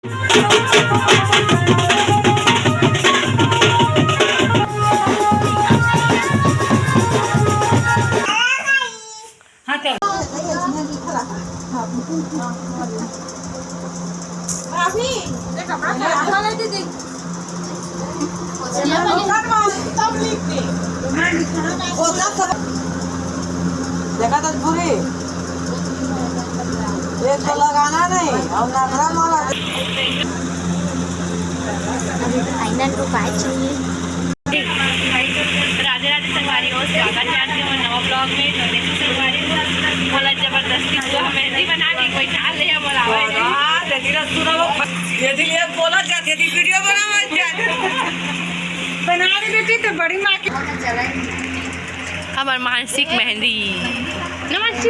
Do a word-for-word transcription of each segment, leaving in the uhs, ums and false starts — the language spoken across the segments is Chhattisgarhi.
हाँ, चल। देखा तो पूरी, एक तो लगाना नहीं और नखरा मारा। फाइनल लुक आ चुकी है। राधे राधे संगवारी हो, स्वागत है आज के मोर नवा ब्लॉग में। तो देखो संगवारी हो, मोला जबरदस्ती पूरा मेहंदी बना के कोई डाल ले, बोला हाँ, जल्दी रह, सुनो, ये दिल ये बोला जाते, ये वीडियो बनावा जाते। बना रही बेटी तो बड़ी माँ की। हमर मानसिक मेहंदी। नमस्ते।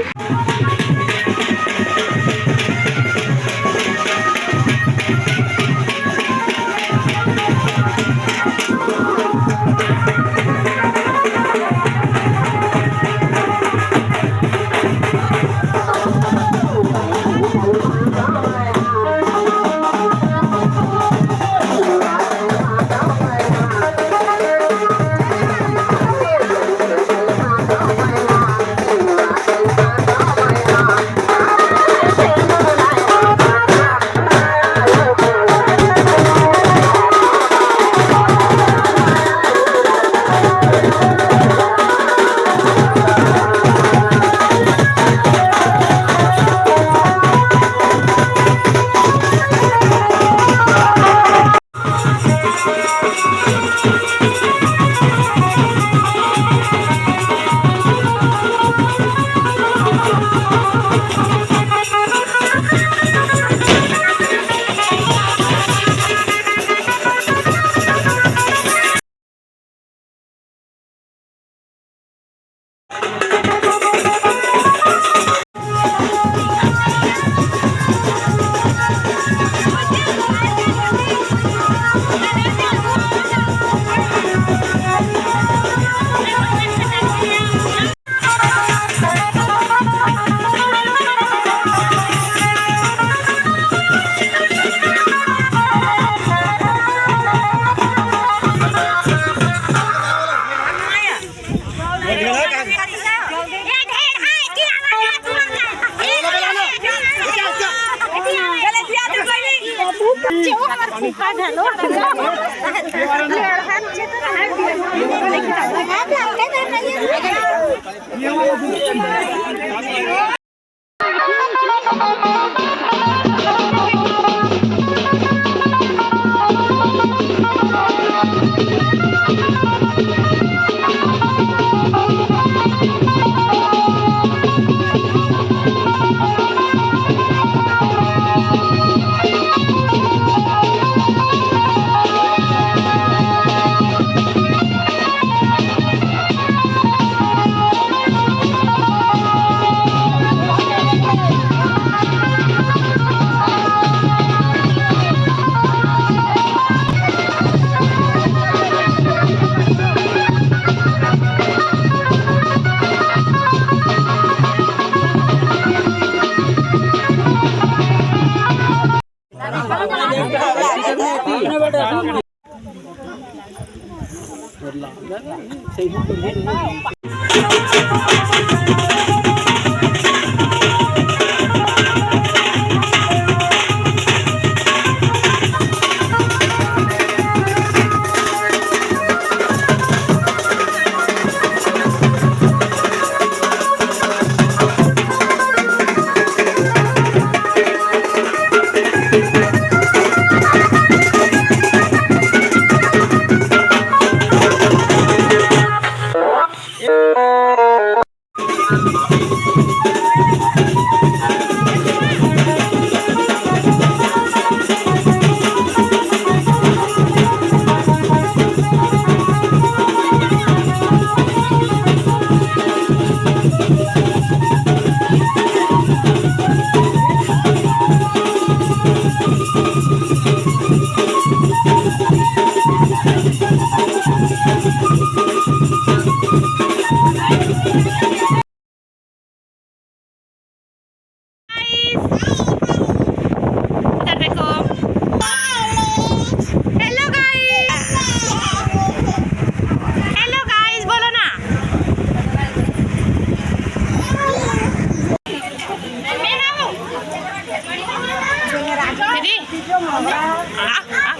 दीदी। आ, आ, आ।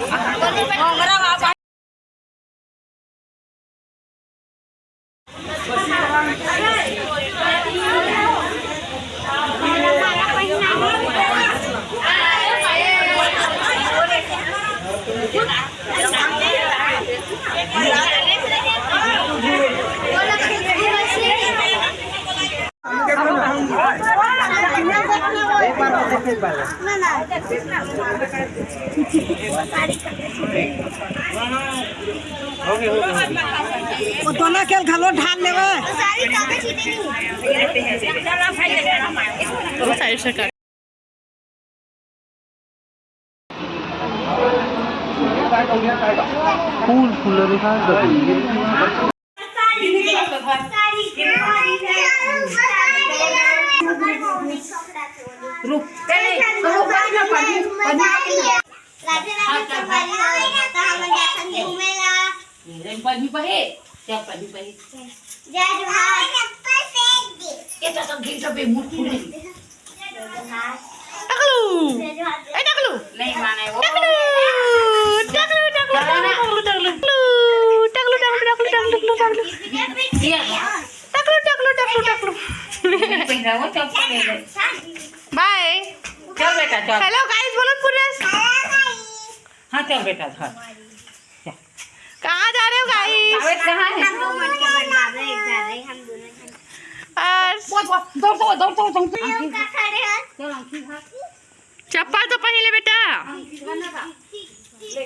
वो दोना के घलो ढाल लेवे। वो साइड से कर। फूल फूल रुक। राधे राधे संगवारी हो, त हमन जाथन घूमे ला। पढ़ी पढ़े, क्या पढ़ी पढ़े? जय जोहार। ये तो सब गिर सब मुंह फूले। जय जोहार। टकलू। जय जोहार। ए टकलू। नहीं माने वो। टकलू। टकलू, टकलू, टकलू, टकलू, टकलू। टकलू, टकलू, टकलू, टकलू, टकलू। ये ना। टकलू, टकलू, टकलू, टकलू। पहना वो चप्पल ले ले। बाय। चल बेटा, चल। हेलो गाइस, बोलो पूरे। हाँ, चल बेटा, चल। कहाँ जा रहे हो गाइस? कागज कहाँ है? हम दो मन के बनवा रहे, एक जा रहे, हम दोनों जन। और बोल, बोल, दौड़, दौड़, दौड़, दौड़, दौड़। हम लोग का खड़े हैं। चल, आंखी खा। चप्पल तो पहन ले बेटा। आंखी खा ना खा। ले।